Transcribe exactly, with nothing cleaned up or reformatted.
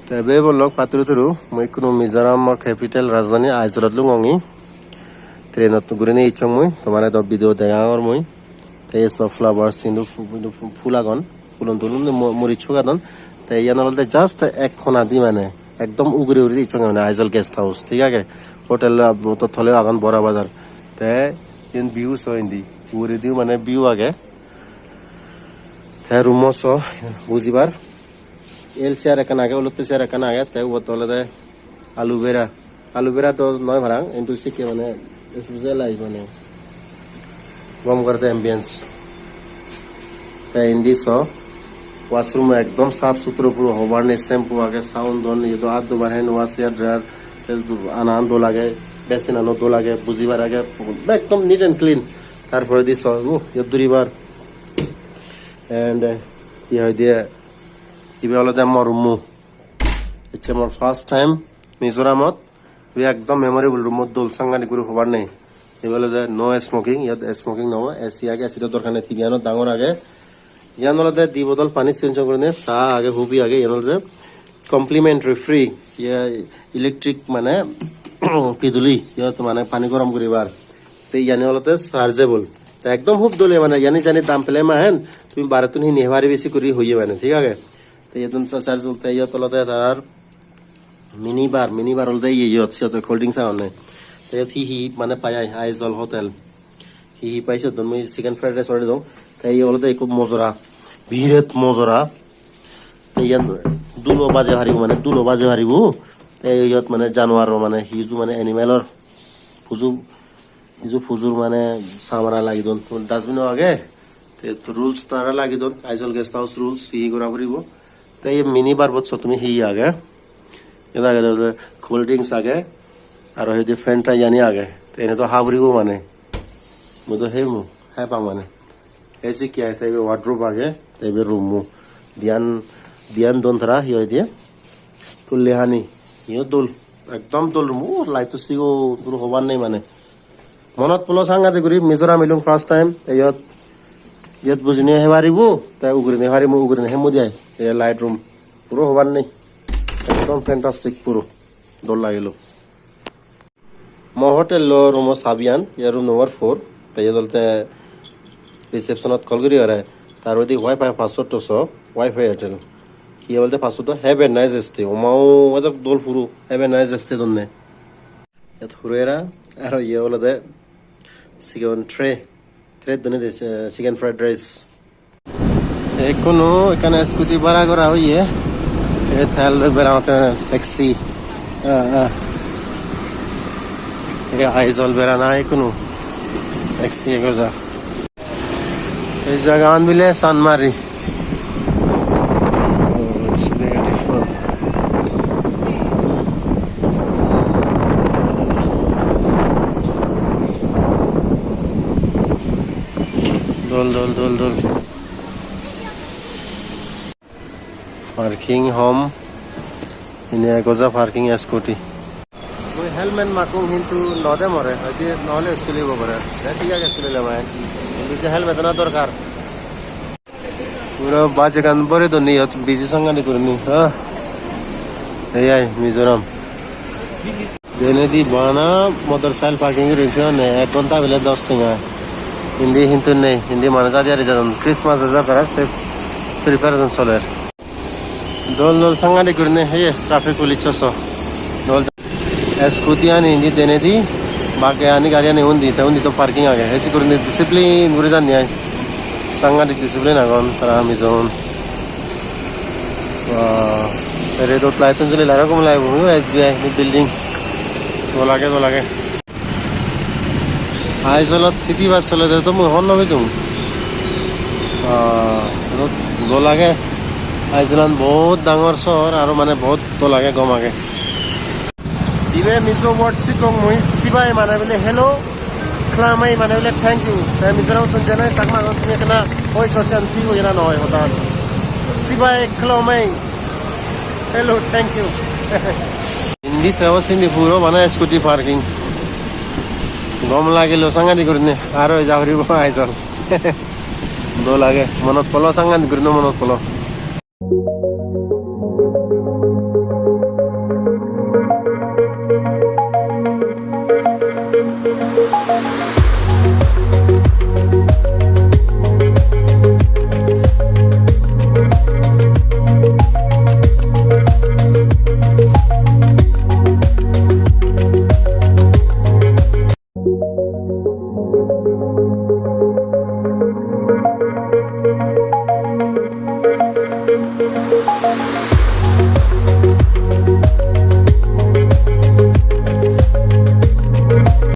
Te bhei bon lok, patturu turu, mui ikkunu Mizoramor capital rajdhani Aizawlot lungongi. Trainot gurinei icchong mui, tomare do video degangor mui. Te ei so flowers hintu fu-, hintu fu-, phul agon, phulun tulun mo-, muris sugadon. Te iyan olode just ek hona di mane, ekdom ugure ugure icchong mane Aizawl guest house, thik age? Hotel, uh, to tole agon Bora Bazar. Te iyan view so indi, ugurediyo mane view age. Te room-o so bujibar. El chair ekkan age, olotte chair ekkan age, te ubot olode aloe vera. Aloe vera do noi parang, hintu sekke mane special ai mane gom gorede ambience. Te indi so washroom ekdom sap sutro, puro hobar nei, shampoo age, sabun don, iye do at dobar hand wash, hair dryer, te ana an dol age, basin ano dol age, bujibar age, ekdom neat and clean. Tar poredi so, uh, iyot duribar. And, eh, hi hoide, ibe olode mo room-o. Ecche mor first time Mizoramot. Ibe ekdom memorable room-o, dol sangadik guri hobar nei. Ibe olode no smoking, iyot smoking no obo, A C age, A C do dorkar nei, T V ano dangor age. Iyan olode di bodol pani change gurinei, cha age, hubi age, iyan olode complimentary, free. Ye electric mane piduli, iyot mane pani gorom guribar. Te iyani olode chargeable. Te ekdom hub dole mane, iyani jani dam pele mahen, tumi barettun hini hei paribe, se guri hoye mane, thik age? Te iyot sa-, charge bolte iyot olode tarar mini bar, mini bar olode iye iyot, siyot cold drinks agonne. Te iyot hi hi mane pai ai, Aizawl Hotel. Hi hi pai siyot don, mui chicken fried rice order dong. Te iye olode ekko mojora, biret mojora. Te iyan dulo baje paribo, mane dulo baje paribo. Te iyot mane januar mane hi ju mane animal or puju, hiju pujur mane samara lagi don. Dustbin o age. Te rules tara lagi don. Aizawl guest house rules hi hi gora puribo. Te iye mini bar bot sot tumi hi hi age? Iyot age olode cold drinks age. Aro hi hoide Fanta iyani age. Te ene do ha puribo mane. Mui do hei mu, hei pang mane. Ei se ki age, te ibe wardrobe age, te ibe room-o. Diyan, diyan don tara, hi hoide? Tulle hani. Iyo dol, ekdom dol room. Oh, light-to sigon, puro hobar nei mane. Monot pulo sangadik guri, Mizoram elung first time. Te iyot, iyot bujinei hei paribo, te uguredi hei paribo, uguredi hemmo di ai. Te light room. Puro hobar nei. Ekdom fantastic puro. Dol lagilo. Mo hotel-o room-o sabiyan, iyan room number four. Te iyot olode reception-ot call guri pare. Tar poredi Wi-Fi password-to so, Wi-Fi Airtel. Hi olode password-to, "Have a nice stay." Oma o, edok dol puro, "Have a nice stay" donne. Iyot huro era, aro iye olode chicken tray. Tray done de, eh, chicken fried rice. Ekkunu ekkan scooty bhara gora oye. Ei tel loi berangotte taxi. Ah, ah. Ei Aizawl berana ekkunu. Taxi ego ja. Ei jagagan bile Sanmari. Oh, it's beautiful. Dol, dol, dol, dol. Parking hom. Ini ek goja parking scooty. Mui helmet makkong hintu no de more, hoide no ole sulibo pare. Te thik age, sulile mai. Hintu je helmet-ano dorkar. Puro bus ekkan bore donni iyot, busy sangadik gurinei, ha? Ei ai, Mizoram. Denedi bana motorcycle parking guri toyonne, ek ghonta bile dos tenga. Indi hintu nei, indi manuj adi adi jadon. Christmas eje para, se preparation soler. Dol dol sangadik gurinei, heye traffic police so. Dol. Scooty ani indi denedi, bage ani gari ani undi, te undi to parking age. Hesi gurinei discipline guri jani ai. Sangadik discipline agon tara Mizoun. Wah, redot light-un jolile aro gom lagibo, S B I ni building. Dol age, dol age. Aizawl-ot city bus solede to mui hobor no pedung. Wah, redot dol age. Aizawl-an bahut dangor sohor, aro mane bahut dol age, gom age. Ibe Mizo word sikkong mui, sibai mane bile hello, khlamai mane bile thank you. Te Mizoram-ottun jene Chakma agon, tumi ekkena hoi so siyan thik oye na noi hodan. Sibai khlamai. Hello, thank you. Indi sebo sindi puro bana scooty parking. Gom lagilo sangadik gurinei. Aro ja puribo Aizawl. Dol age. Monot polo sangadik gurinei monot polo.